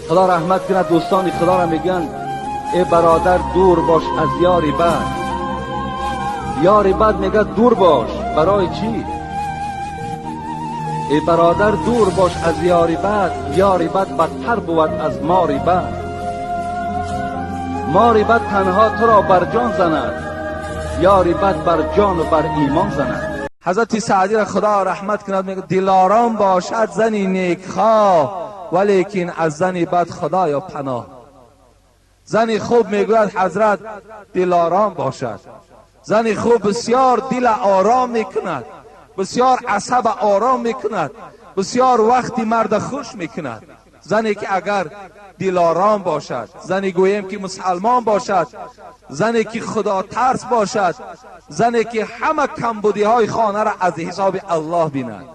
Худо раҳмат кунад, дӯстони Худоро мегӯянд: э бародар, дур бош аз ёри бад. Ёри бад, мегӯяд, дур бош. Барои чӣ? Э бародар, дур бош аз ёри бад, ёри бад бадтар бувад аз мори бад. Мори бад танҳо туро бар ҷон занад, ёри бад бар ҷону бар имон занад. Ҳазрати Саъдиро Худо раҳмат кунад, мегӯяд: дилором бошад зани некхоҳ, валекин аз зани бад Худоё паноҳ. Зани хуб, мегӯяд ҳазрат, дилором бошад. Зани хуб бисёр дила ором мекунад, бисёр асаба ором мекунад, бисёр вақти марда хуш мекунад. Зане ки агар дилором бошад, зане гӯем ки мусалмон бошад, зане ки худотарс бошад, зане ки ҳама камбудиҳои хонаро аз ҳисоби Аллоҳ бинад.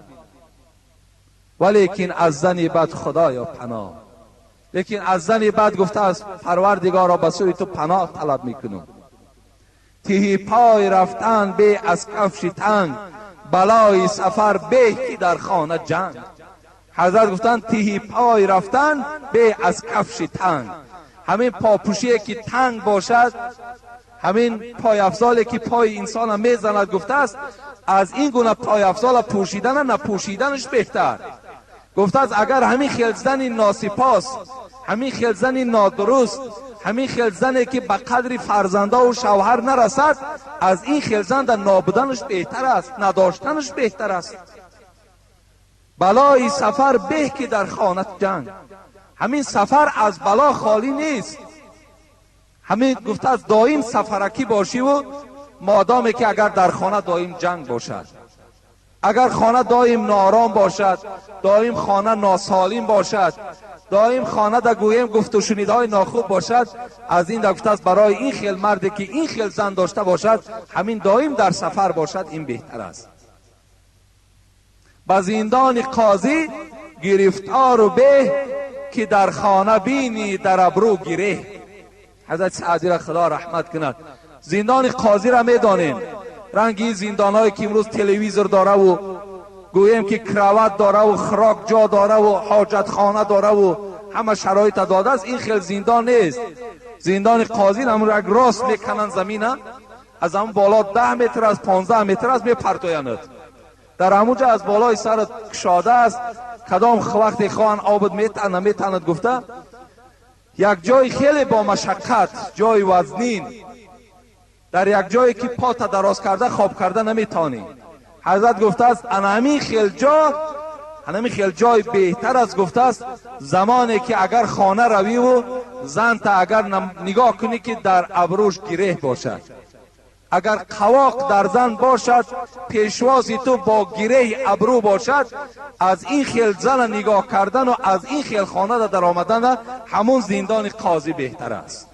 Валекин аз зани бад Худоё паноҳ. Лекин аз зани бад, гуфтааст, Парвардигоро, ба сӯи ту паноҳ талаб мекунам. Тиҳи пой рафтан бе аз кафши танг, балои сафар беҳ ки дар хона ҷанг. Ҳазрат гуфтанд: тиҳи пой рафтан бе аз кафши танг. Ҳамин попӯшие ки танг бошад, ҳамин пойафзоле ки пои инсона мезанад, гуфтааст, аз ин гуна пойафзола пӯшидана напӯшиданаш беҳтар. Гуфтааст, агар ҳамин хел зани носипос, ҳамин хел зани нодуруст, ҳамин хел зане ки ба қадри фарзандову шавҳар нарасад, аз ин хел зан дар нобуданаш беҳтар аст, надоштанаш беҳтар аст. Балои сафар беҳ ки дар хона ҷанг. Ҳамин сафар аз бало холӣ нест. Ҳамин, гуфтааст, доим сафаракӣ бошиву модоме ки агар дар хона доим ҷанг бошад, агар хона доим ноором бошад, доим хона носолим бошад, доим хона да гӯем гуфтушунидҳои нохуб бошад, аз ин да, гуфтааст, барои ин хел марде ки ин хел зан дошта бошад, ҳамин доим дар сафар бошад, ин беҳтар аст. Ба зиндони қозӣ гирифтору беҳ ки дар хона бинӣ дар абрӯ гиреҳ. Ҳазрати Саъдиро Худо раҳмат кунад. Зиндони қозиро медонем, ранги ин зиндонҳое ки имрӯз телевизор дораву, гӯем ки кровать дораву, хӯрок ҷо дораву, ҳоҷатхона дораву, ҳама шароита додааст, ин хел зиндон нест. Зиндони қозӣ ҳамн як рост мекананд замина, аз ҳамн боло 10 метр аз 15 метр аст мепартоянд. Дар ҳамунҷа аз болои сарат кушода аст, кадом вақте хоҳанд обуд метана метанад. Гуфта, як ҷои хеле бо машаққат, ҷои вазнин, дар як ҷое ки пота дароз карда хоб карда наметавонӣ. Ҳазрат гуфтааст, ана ҳамин хел ҷо, ҳамин хел ҷой беҳтар аст. Гуфтааст, замоне ки агар хона равиву занта агар нигоҳ кунӣ ки дар абрӯш гиреҳ бошад, агар қавоқ дар зан бошад, пешвози ту бо гиреҳи абрӯ бошад, аз ин хел зана нигоҳ кардану аз ин хел хонада даромадана ҳамун зиндони қозӣ беҳтар аст.